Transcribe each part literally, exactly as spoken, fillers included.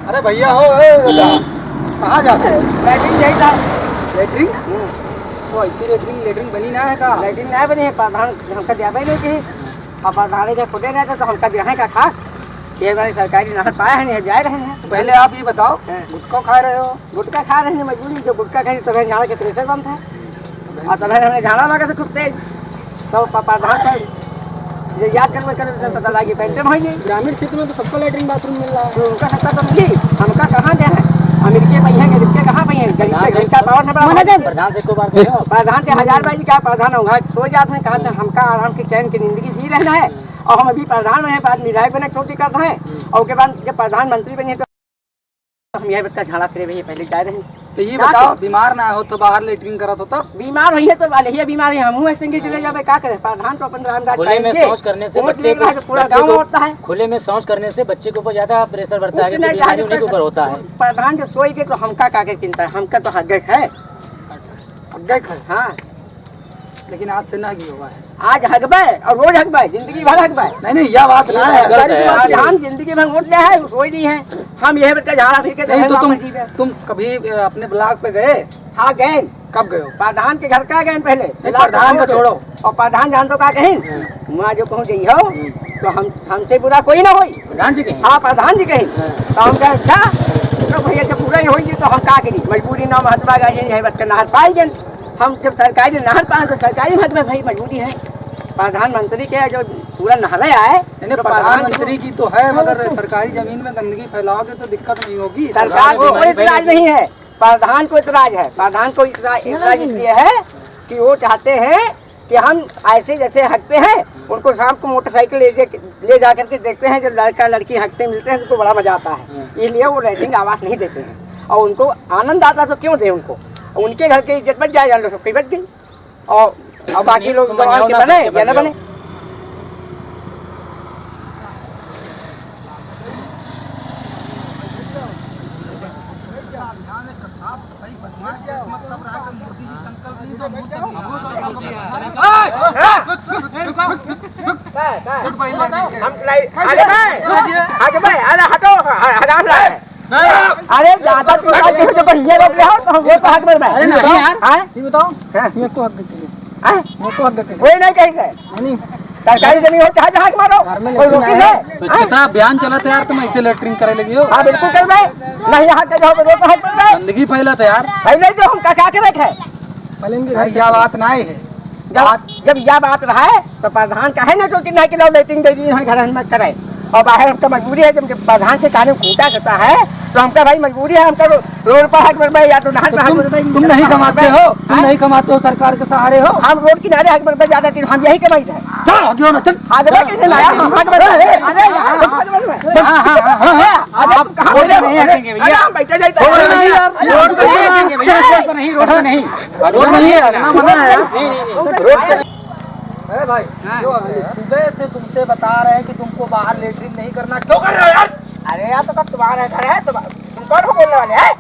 अरे भैया हो, ए बेटा, कहाँ जाते हो? लैट्रिन जाई था। लैट्रिन? हम्म। तो ऐसी लैट्रिन, लैट्रिन बनी ना है का? लैट्रिन ना बनी है, प्रधान हमका द्याबे नहीं की। अब प्रधान के खुदे रहते तो हमका द्या है का खा? ये बारी सरकारी नहर पाए हैं, नहीं जाए रहे हैं। तो पहले आप ये बताओ, हाँ। गुटखा खा रहे हो? गुटखा खा रहे हैं, मजबूरी, जो गुटखा खाई तब झाड़ा के प्रेशर बनता है। और तब हमें झाड़ा लगा था खूब तेज। तो प-, प्रधान का ये याद करबे करे तो पता लागी, पैंटे में होइए। ग्रामीण क्षेत्र में तो सबको लैट्रिन बाथरूम मिल रहा है। तो उनका सत्ता तो मिली, हमका कहाँ दे है? अमेरिके में है, गरीब के कहाँ पे है? गरीब के घर का पावर ना बड़ा। प्रधान से को बार कहो। प्रधान से हजार बार जी का प्रधान होगा, सो जात हैं, कहा था हमका आराम की चैन की जिंदगी जी रहना है। और हम अभी प्रधान में हैं, बाद विधायक बने छोटी करते हैं। और उसके बाद जब प्रधानमंत्री बने तो हम यही बच्चा झाड़ा फिरे भैया, पहले जाए रहे। तो ये क्या बताओ, करें? बीमार ना हो तो बाहर लेटरिन करत हो तब? बीमार होई है तो वाले ही बीमार है, हमहू ऐसे ही चले जाबे, का करे? प्रधान तो अपन राम राज खुले में पाएंगे। शौच करने से वोट बच्चे लेने को, वाला तो पूरा बच्चे गाँव को, होता है। खुले में शौच करने से बच्चे के ऊपर ज्यादा प्रेशर बढ़ता है, कुछ क्योंकि नहीं, बीमारी आज उन्हीं के ऊपर होता है। प्रधान जब सोई के तो हमका का के चिंता है, हमका तो हक है। हक है? हाँ। लेकिन आज से ना की हुआ है। आज हगबे और रोज हगबे, जिंदगी भर हगबे। नहीं, नहीं, यह बात ना है। गलत है। प्रधान जिंदगी भर वोट ले है, रोज नहीं है। हम यह बच्चा झाड़ा फिर के नहीं, तो तुम, तुम कभी, अ, अपने ब्लॉक पे गए? हाँ, गए। कब गए हो? प्रधान के घर का गए पहले। नहीं, प्रधान का छोड़ो। और प्रधान जान तो का कहीं? हाँ। वहाँ जो कहूँ गई हो, हम्म। तो हम, हमसे बुरा कोई ना होई। प्रधान जी कहीं? हाँ, प्रधान जी कहीं। हाँ। तो हम कहे, "अच्छा, तो भैया जब बुरा ही होई तो हम का करी? मजबूरी ना, महात्मा गांधी ने बस के नहर पाई गए।" हम जब सरकारी नहर पाए तो सरकारी मत में भाई मजबूरी है। प्रधानमंत्री के जो पूरा नहरे आए, नहीं, नहीं, तो प्रधान प्रधानमंत्री की तो है, मगर सरकारी जमीन में गंदगी फैलाओगे तो दिक्कत नहीं होगी। सरकार को कोई इतराज नहीं है, प्रधान को इतराज है। प्रधान को इतरा-, इतराज इसलिए है कि वो चाहते हैं कि हम ऐसे जैसे हगते हैं, उनको शाम को मोटरसाइकिल ले जा, ले जा करके देखते हैं, जब लड़का लड़की हगते मिलते हैं, तो उनको बड़ा मजा आता है। इसलिए वो लैट्रिन आवास नहीं देते हैं, और उनको आनंद आता तो क्यों दे उनको? उनके घर की इज्जत बच जाए, जान लो, सबकी बच गई। और, और बाकी लोग गंवार के बने या ना बने। हम ट्राई, आगे भाई, आगे भाई, अरे हटो, हटा रहा है। अरे ज्यादा तू बात नहीं, तो बढ़िया लोग ले आओ, तो हम ये तो हक में भाई। अरे नहीं यार, हाँ? ये बताओ, हाँ? ये को हक देते हैं? हाँ? ये को हक देते हैं? कोई नहीं कहीं से। नहीं। सरकारी जमीन हो, चाहे जहाँ के मारो, घर में कोई लेकिन रोकी आए। है? स्वच्छता अभियान चलत है यार, तुम ऐसे लेटरिन करे लगी हो। हाँ, बिल्कुल कर रहे। नहीं, यहाँ के जो है, वो तो है कर रहे। गंदगी फैलत है यार। फैले तो हम का, का करे थे? पहले इनके घर नहीं, से यह बात नहीं है। जब, बात जब यह बात रहा है, तो प्रधान काहे ना सोची नहीं कि लो लेटरिन दे दी, यहाँ घर में करे। और बाहर हमका मजबूरी है, जब प्रधान के कारण कूटा जाता है, तो हमका भाई मजबूरी है, हमका रो-, रोड पर हक बरबे या तो नहर तो पर हक तुम, बरबे, तुम नहीं कमाते हो, तुम हाँ? नहीं कमाते हो, सरकार के सहारे हो। हम रोड किनारे हक बरबे ज्यादा दिन, हम यही कमाई है। चल, हगियो ना, चल। आगे भाई कैसे लाया? हम हक बरबे। अरे यार, हम हक बरबे। हाँ, हाँ, हाँ, हाँ, हाँ। अरे, आप कहाँ रोड पे नहीं हकेंगे भैया। अरे, हम बैठे जाते हैं। रोड पे नहीं यार। रोड पे नहीं हकेंगे भैया, रोड पे नहीं, रोड पे नहीं। रोड पे नहीं है, ना मना है यार। नहीं, नहीं, नहीं। अरे भाई, हाँ। जो सुबह से तुमसे बता रहे हैं कि तुमको बाहर लेटरिन नहीं करना, क्यों कर रहे हो यार? अरे यार, तो तुम्हारा घर है, तुम, तुम कौन हो बोलने वाले हैं?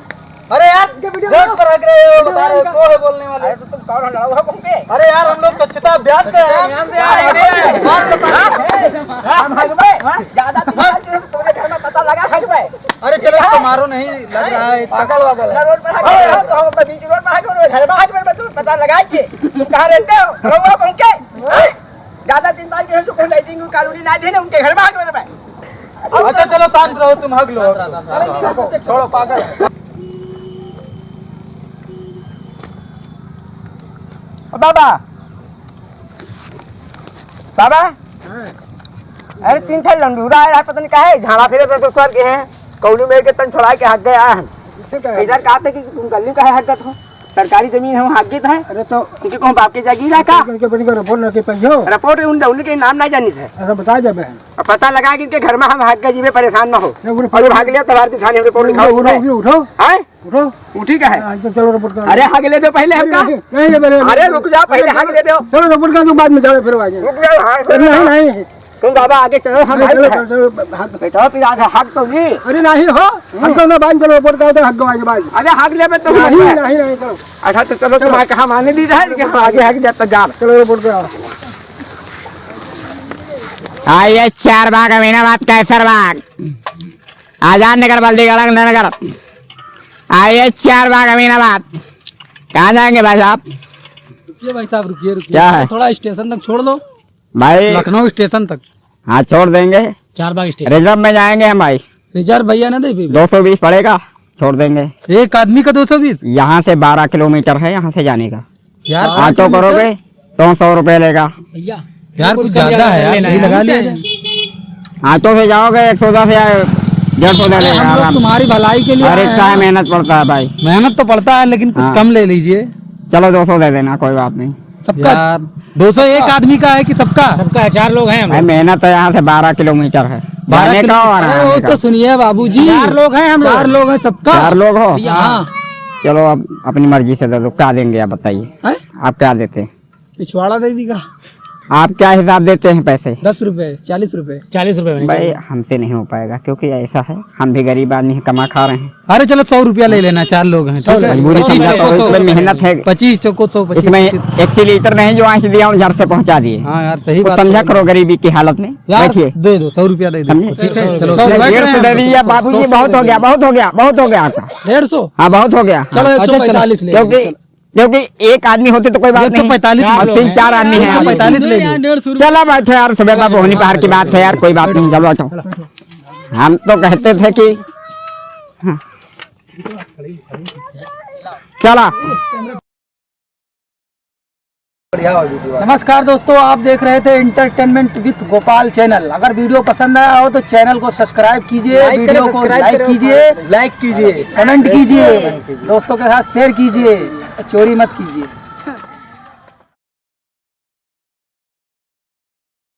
अरे यार, इनके वीडियो रोड बनाओ। पर हग रहे हो, वीडियो बता रहे हो, बनाओ। कौन है बोलने वाले? अरे तो तुम कौन हो, लड़ाओ हो तुमके? अरे यार, हम लोग स्वच्छता अभियान से हैं। अभियान से आ रहे हैं। हम हगबे, ज्यादा तुम हग रहे हो, तुम्हारे घर में पता लगा हगबे। अरे चलो, इसको मारो नहीं, लग रहा है इतना। पागल वागल है। ना रोड पर हग रहे हो, तो हम अपना बीच रोड पर हग रहे हो, घर में हग रहे हो, तुम्हें पता लगा के। तुम कहाँ रहते हो? रहुआ पहुँचे। ज्यादा दिन बाद जो है, तो कोई लाइटिंग कानूनी ना देने, उनके घर में हग रहे हो। अच्छा चलो, शांत रहो, तुम हग लो। अरे नहीं, नहीं, छोड़ो, पागल। बाबा, बाबा, अरे तीन ठे लंडूरा आया है, पता नहीं काहे झाड़ा फिरे तो स्वर्ग है, कौलू में के तन छोड़ा के हग गया है। इधर कहा थे कि तुम गली का है हग गत हो, सरकारी जमीन है, वहाँ हग गत है। अरे तो तुमके कहूँ बाप के जागीर है का? करके बनी का रिपोर्ट ना के पहियो। रिपोर्ट उन, उनके नाम ना जानित है। ऐसा बता दे बहन। अब पता लगा कि इनके घर में हम हग गए जीवे, परेशान ना हो। नहीं, उन्हें और ये भाग लिया, तबार दिखाने हम रिपोर्ट उठो, दिखाओ। उठो, उठो, उठो। हैं? उठो। उठी का है? हाँ, तो चलो रिपोर्ट करो। अरे, हग ले दो पहले हमका। नहीं, नहीं, नहीं, नहीं, अरे, नहीं। रुक जाओ, पहले हग ले दो। चलो रिपोर्ट कर दो, बाद में जाओ, फिर आएंगे। रुक जाओ, हाँ, अरे, नहीं, नहीं। तुम बाबा आगे चलो, हम नहीं, आगे चलो, हैं। चलो, चलो, हग। बैठो, फिर आगे हग तो ली। अरे, नहीं हो, हग तो ना, बाद में चलो, रिपोर्ट करो, तो हग आएंगे बाद में। अरे, हग ले, मैं तो नहीं, हग नहीं, नहीं, चलो। अच्छा, तो चलो, चलो। तुम आके हम आने दी जाए, लेकिन हम आगे हग जाता जाओ। चलो रिपोर्ट करो। आ, ये चार बाग अमीनाबाद कैसर बाग। आजाद नगर, बल्दीगढ़ नगर, आइए चार बाग अमीनाबाद। कहाँ जाएंगे भाई साहब? रुकिए भाई साहब, रुकिए, रुकिए। क्या है? थोड़ा स्टेशन तक छोड़ दो। भाई। लखनऊ स्टेशन तक। हाँ, छोड़ देंगे। चार बाग स्टेशन। रिजर्व में जाएंगे हम भाई। रिजर्व भैया ना दे भी। दो सौ बीस पड़ेगा, छोड़ देंगे। एक आदमी का दो सौ बीस? यहाँ से बारह किलोमीटर है, यहाँ से जाने का। यार, ऑटो करोगे तो सौ रुपये लेगा। भैया, यार, कुछ कुछ कम ज्यादा ज्यादा है कर यार, लेना यही है लगा हमसे। लिया जाए। ऑटो से जाओगे एक सौ दस या डेढ़ सौ ले अरे, लेगा हम लोग आराम से। तुम्हारी भलाई के लिए और आए रिक्शा है, हैं। मेहनत पड़ता है भाई। मेहनत तो पड़ता है, लेकिन कुछ हाँ। कम ले लीजिए। चलो, दो सौ दे देना, कोई बात नहीं। सबका यार, दो सौ एक आदमी का है कि सबका? सबका है, चार लोग हैं हम भाई, लोग। मेहनत है, यहाँ से बारह किलोमीटर है। बारह जाने का किलो-, और अरे, आने वो का। तो सुनिए बाबूजी, चार लोग हैं हम लोग। चार लोग हैं सबका। चार लोग हो? हाँ। चलो, अब अपनी मर्जी से दे दो, क्या देंगे आप बताइए? हैं? आप क्या देते हैं? पिछवाड़ा दे दीगा। आप क्या हिसाब देते हैं पैसे? दस रुपए, चालीस रुपए। चालीस रुपए में भाई, चलो। हमसे नहीं हो पाएगा, क्योंकि ऐसा है, हम भी गरीब आदमी हैं, कमा खा रहे हैं। अरे चलो, सौ रुपया ले लेना, चार लोग हैं, ठीक है? मजबूरी पच्चीस समझा चौको करो, सौ। इसमें मेहनत है। पच्चीस चौको सौ, पच्चीस इसमें पच्चीस। एक लीटर नहीं, जो आंच दिया, हम झट से पहुंचा दिए। हाँ यार, सही कुछ बात समझा है। करो गरीबी की हालत में। यार, बैठिए। दे दो, सौ रुपया दे दो। समझे? ठीक है, चलो, सौ, बैठ रहे हैं डेढ़ सौ दे हम। दीजिए बाबूजी, सौ, बहुत हो गया, बहुत हो गया, बहुत हो गया आपका। डेढ़ सौ? हाँ, बहुत हो गया। चलो, अच्छा, एक सौ पैंतालीस ले लो। क्योंकि क्योंकि एक आदमी होते तो कोई बात नहीं। एक सौ पैंतालीस अब तीन चार आदमी हैं। एक सौ पैंतालीस ले लो। चलो, बात है यार, सुबह बाबू होनी पहाड़ की बात है यार, कोई बात नहीं, चलो बैठो। हम तो कहते थे कि हाँ। चला। नमस्कार दोस्तों, आप देख रहे थे Entertainment with Gopal channel। अगर video पसंद आया हो तो channel को subscribe कीजिए, like video करें, को subscribe like करें, कीजिए, like कीजिए, comment कीजिए, दोस्तों के साथ share कीजिए, चोरी मत कीजिए।